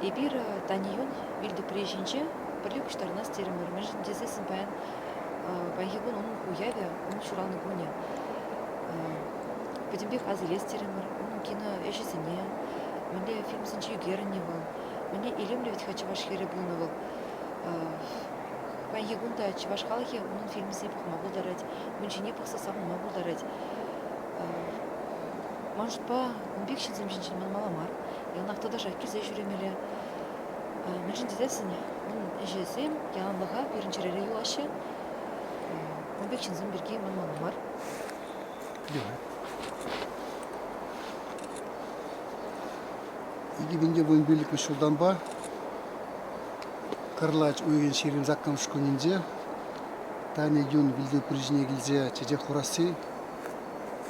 Эпир Тани Юн вилтӑпри ҫинче пӗрле пуҫтарӑнас терӗмӗр. Мӗншӗн тесессӗн паян паянхи кун унӑн уявӗ, унӑн ҫуралнӑ кунӗ. Пӗтӗмпех аса илес терӗмӗр, унӑн кино ӗҫӗсене, мӗнле фильмсенче ӳкерӗннӗ вӑл, мӗнле илемлӗ вӗт-ха чӑваш хӗрӗ пулнӑ вӑл. Паянхи кун та чӑваш халӑхӗ унӑн фильмӗсене пӑхма пултарать, ун ҫине пӑхса савӑнма пултарать. Ман шутпа, ун пек ҫынсем ҫинчен манмалла мар. Яланах тӑтӑшах килсе ҫӳремелле. Мӗншӗн тесессӗн ун ӗҫӗсем яланлӑха пирӗн чӗрере юлаҫҫӗ. Ун пек ҫынсем пирки манмалла мар. 2015 ҫултанпа Кӑрлач уйӑхӗн 28-мӗш кунӗнче Таня Юн вилтӑпри ҫине килсе чечек хурасси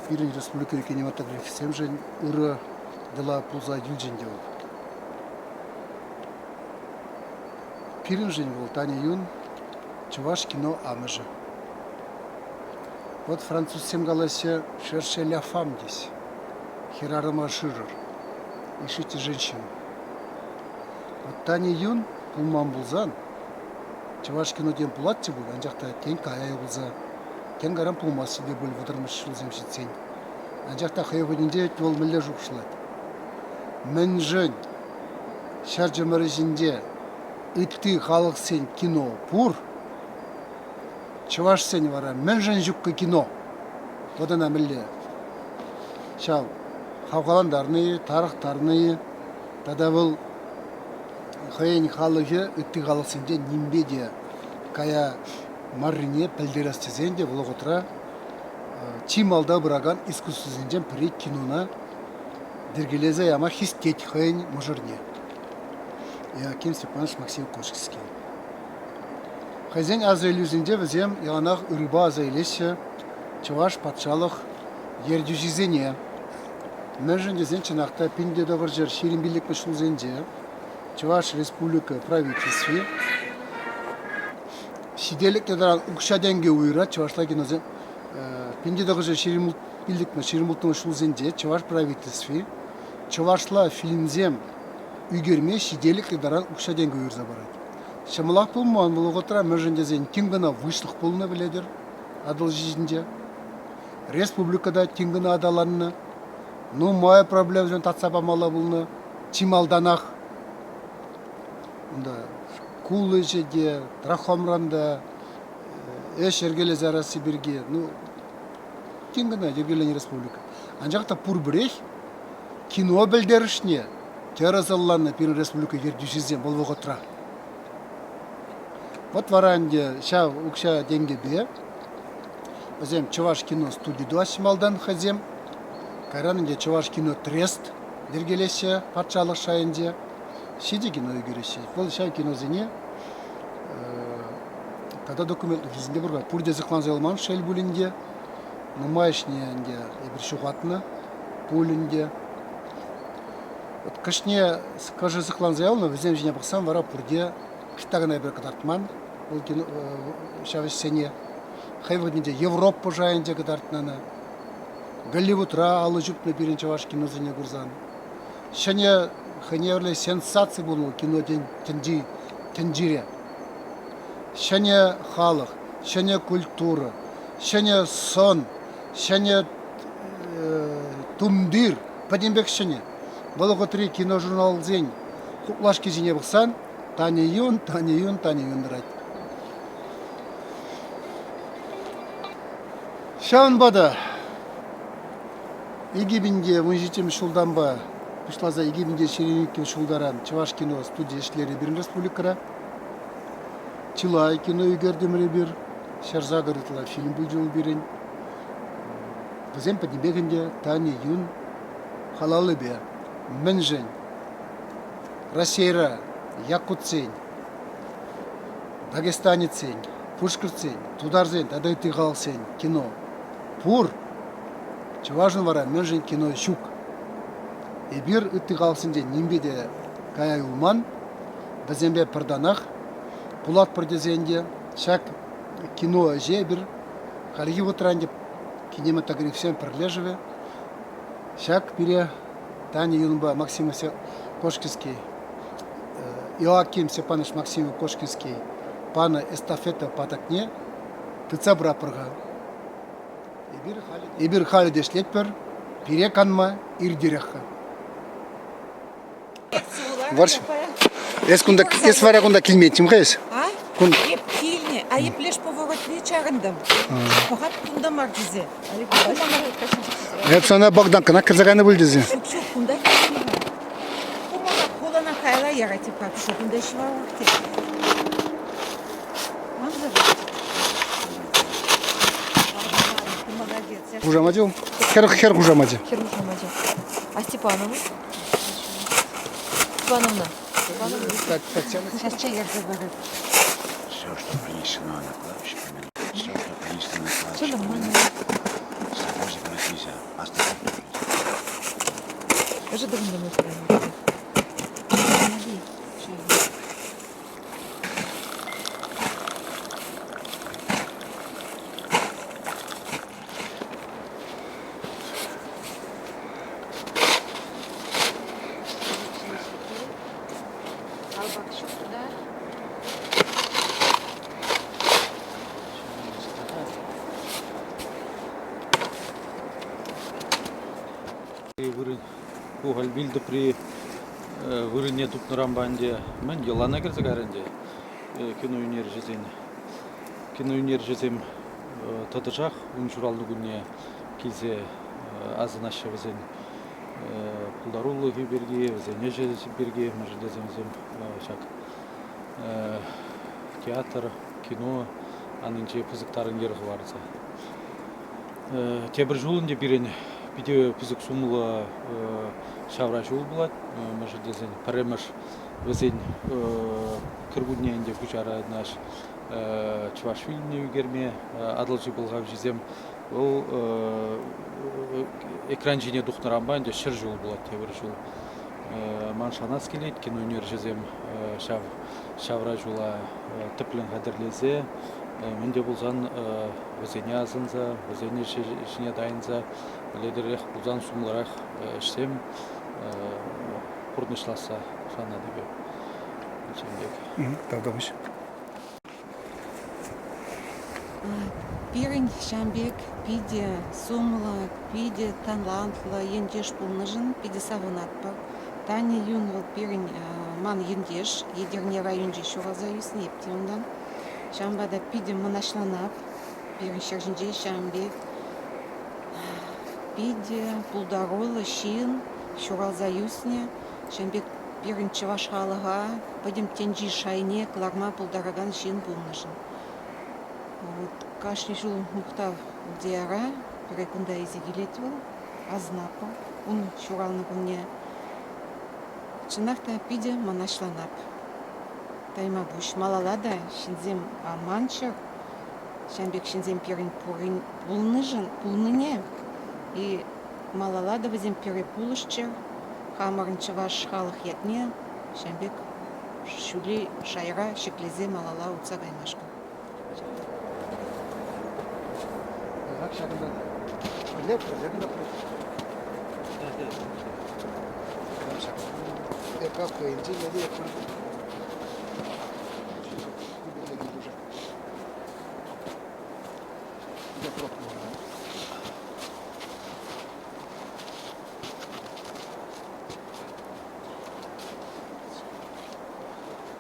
пирӗн республикӑри кинематографистсемшӗн ырӑ йӑла пулса юлчӗ ӗнтӗ вӑл. Пирӗншӗн вӑл Таня Юн чӑваш кино амӑшӗ. Вот французсем калаҫҫӗ «cherchez la femme» теҫ. Хӗрарӑма шырӑр. Ищите женщину. Вот Таня Юн пулман пулсан чӑваш кино тем пулатчӗ пуль, анчах та тен кая юлса, тен кайран пулмастчӗ те пуль вӑтӑрмӗш ҫулсем ҫитсен. Анчах та хӑй вӑхӑтӗнче вӑл мӗнле шухӑшлать? Мӗншӗн ҫӗр чӑмӑрӗ ҫинче ытти халӑхсен кино пур, Чӑвашсен вара мӗншӗн ҫуккӑ кино? Вӑт ӑна мӗнле ҫав хавхалантарнӑ-и, тарӑхтарнӑ-и тата вӑл хӑйӗн халӑхӗ ытти халӑхсенчен нимпе те кая маррине пӗлтерес тесен те вӑл вӑхӑтра чи малта пыракан искусствӑсенчен пӗри кинона йӗркелесе яма хистет хӑйӗн мӑшӑрне. Иоаким Степанович Максим Кошкинский. Хӑйсен асаилӳсенче вӗсем яланах ырӑпа аса илеҫҫӗ Чӑваш патшалӑх ертӳҫисене. Мӗншӗн тесен чӑнах та 1925 ҫулсенче Чӑваш Республика правительстви ҫителӗклӗ таран укҫа-тенкӗ уйӑрать чӑвашла киносем. 1925-26 ҫулсенче Чӑваш правительстви чӑвашла фильмсем ӳкерме ҫителӗклӗ таран укҫа-тенкӗ уйӑрса парать. Ҫӑмӑлах пулман вӑл вӑхӑтра, мӗншӗн тесен тин кӑна выҫлӑх пулнӑ, пӗлетӗр, Атӑлҫи ҫинче. Республика та тин кӑна аталаннӑ. Нумай проблемӑсем татса памалла пулнӑ. Чи малтанах унта шкул ӗҫӗ те, трахомран та ӗҫ йӗркелесе ярасси пирки, ну, тин кӑна йӗркеленӗ республика. Анчах та пурпӗрех кино пӗлтерӗшне тӗрӗс ӑнланнӑ пирӗн республика ертӳҫисем вӑл вӑхӑтра. Вӑт вара ӗнтӗ ҫав укҫа-тенкӗпе вӗсем Чӑваш кино студи тӑваҫҫӗ малтан хӑйсем. Кайран ӗнтӗ Чӑваш кино трест йӗркелеҫҫӗ патшалӑх шайӗнче. Ҫичӗ кино ӳкереҫҫӗ. Вӑл ҫав киносене тата документлӑ хисепре пур-ха. Пурте сыхланса юлман, шел пулин те. Нумайӑшне ӗнтӗ эпир ҫухатнӑ пуль ӗнтӗ. Вот кӑшне кӑшӗ сыхланса юлнӑ, вӗсем ҫине пӑхсан вара пурте ӑҫта кӑна эпир кӑтартман вӑл кино ҫав ӗҫсене. Хӑй вӑхӑтӗнче Европа шайӗнче кӑтартнӑ ӑна. Голливудра алӑ ҫупнӑ пирӗн чӑваш киносене курсан. Ҫӗнӗ хӑйне евӗрлӗ сенсаци пулнӑ кино тӗнчи тӗнчере. Ҫӗнӗ халӑх, ҫӗнӗ культура, ҫӗнӗ сӑн, ҫӗнӗ тумтир пӗтӗмпех ҫӗнӗ. Вӑл вӑхӑтри киножурналсен хуплашки ҫине пӑхсан Таня Юн, Таня Юн, Таня Юн тӑрать. Ҫавӑнпа та 2017 ҫултанпа пуҫласа 2022 ҫултаран Чӑваш кино студи ӗҫлерӗ пирӗн республикӑра. Чылай кино ӳкертӗмӗр эпир. 108 ытла фильм пулчӗ вӑл пирӗн. Вӗсем пӗтӗмпех ӗнтӗ Таня Юн халалӗпе. Мӗншӗн Раҫҫейра якутсен, дагестанецсен, пушкӑртсен, тутарсен тата ытти халӑхсен кино пур, чӑвашӑн вара мӗншӗн кино ҫук? Эпир ытти халӑхсенчен нимпе те кая юлман, вӗсемпе пӗр танах пулатпӑр тесен те ҫак кино ӗҫе эпир хальхи вӑхӑтра ӗнтӗ кинематографсен пӗрлешӗвӗ ҫак пире Таня Юнпа Максим Кошкинский. Иоаким Степанович Максимов-Кошкинский панӑ эстафета патакне тытса пыратпӑр-ха. Эпир халӗ те ӗҫлетпӗр, пире канма иртерех-ха. Вӑрҫ. Эс кунта, эс вара кунта килметтӗм-ха эс? А? Кун... Эп килнӗ, а еплеш по вӑхӑтне чарӑнтӑм. Пӑхат кунта мар тесе. Эп сана Богданкӑна кӗрсе кайнӑ пуль тесе. Ҫук, ҫук, кунта килнӗ-ха. Ку мана хулана кайла ярать теп что кунта ҫӑварлӑх тет. Мансӑр. Молодец. Хушамачӗ? Хӗр, хӗр хушамачӗ. Хӗр хушамачӗ. А Степановна? Степановна. Степановна. Татьяна. Сейчас чай ярса парать. Все, что принесено на кладбище, поминать. Все, что принесено на Все кладбище, нормально. поминать. С собой забрать нельзя. Оставить тоже нельзя. Я же давно не Налей чай. Албак ҫук туда. Вырӑн ку халь вилтӑпри вырӑнне тупнӑранпа ӗнтӗ мӗн йӑлана кӗрсе кайрӗ ӗнтӗ кино ӳнерҫисен. Кино ӳнерҫисем тӑтӑшах ун ҫуралнӑ кунне килсе асӑнаҫҫӗ вӗсен пултарулӑхӗ пирки, вӗсен ӗҫӗ пирки, мӗншӗн тесен вӗсем ҫак театр, кино анинче пысӑк тарӑн йӗр хӑварса. Тепӗр ҫул ӗнтӗ пирӗн питӗ пысӑк сумлӑ ҫавра ҫул пулать, мӗншӗн тесен пӗрремӗш вӗсен кӗркунне ӗнтӗ пуҫарӑнать чӑваш фильмне ӳкерме Атӑлҫи пӑлхавҫисем. Вӑл экран ҫине тухнӑранпа ӗнтӗ 100 ҫул пулать тепӗр ҫул. Ман шанас килет, киноӳнерҫӗсем ҫав ҫавра ҫула тӗплӗн хатӗрлесе мӗн те пулсан вӗсене асӑнса, вӗсен ӗҫӗ ҫине тайӑнса лидеррех пулсан сумлӑрах ӗҫсем пурнӑҫласса шанатӑп эп. Ҫавӑн пек. Тавтапуҫ. Пирӗн ҫавӑн пек питӗ сумлӑ, питӗ талантлӑ ентеш пулнӑшӑн питӗ савӑнатпӑр. Таня Юн вӑл пирӗн ман ентеш, Етӗрне районӗнче ҫуралса ӳснӗ эп те унтан. Ҫавӑнпа та питӗ мӑнаҫланап пирӗн ҫӗр ҫинче ҫавӑн пек питӗ пултаруллӑ ҫын ҫуралса ӳснӗ. Ҫавӑн пек пирӗн чӑваш халӑха пӗтӗм тӗнчи шайне кӑларма пултаракан ҫын пулнӑшӑн. Вот кашни ҫул мухтав Ултияра пире кунта илсе килет вӑл, асӑнатпӑр ун ҫуралнӑ кунне. Чӑнах та питӗ мӑнаҫланап. Тайма пуҫ малалла та ҫынсем ан манччӑр. Ҫавӑн пек ҫынсем пирӗн пулнишӗн пулнине и малалла та вӗсем пире пулӑшчӑр. Хамӑрӑн чӑваш халӑх ятне ҫавӑн пек ҫӳле шайра ҫӗклесе малалла утса каймашкӑн. Ҫакӑнта пӗрле пӗрле кӑна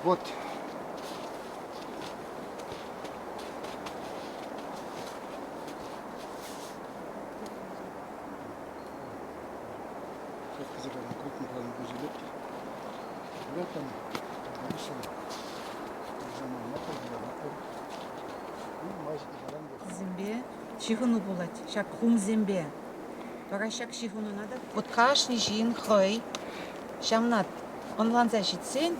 Вот. Крупный план жилет. Летом, Земпе ҫыхӑну пулать ҫак хумсемпе. Вара ҫак ҫыхӑнуна та вот кашни ҫын хӑй ҫавна ӑнланса ҫитсен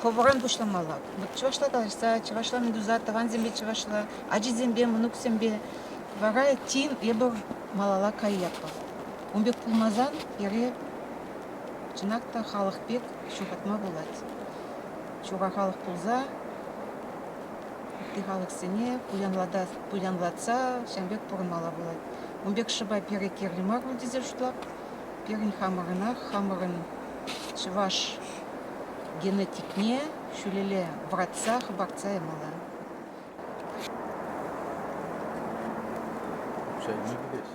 хӑвӑран пуҫламалла. Вот чӑвашла калаҫса, чӑвашла мӗн туса, тӑвансемпе чӑвашла, ачисемпе, мӑнуксемпе. Вара тин эпӗ малалла каятпӑр. Ун пек пулмасан пире чӑнах та халӑх пек ҫухатма пулать. Чура халӑх пулса ытти халӑхсене пуянлатса ҫавӑн пек пурӑнмалла пулать. Ун пек шӑпа пире кирлӗ мар пуль тесе шутлап. Пирӗн хамӑрӑнах, хамӑрӑн чӑваш генетикне ҫӳлелле вӑратса, хӑпартса ямалла. Укҫа илме килес.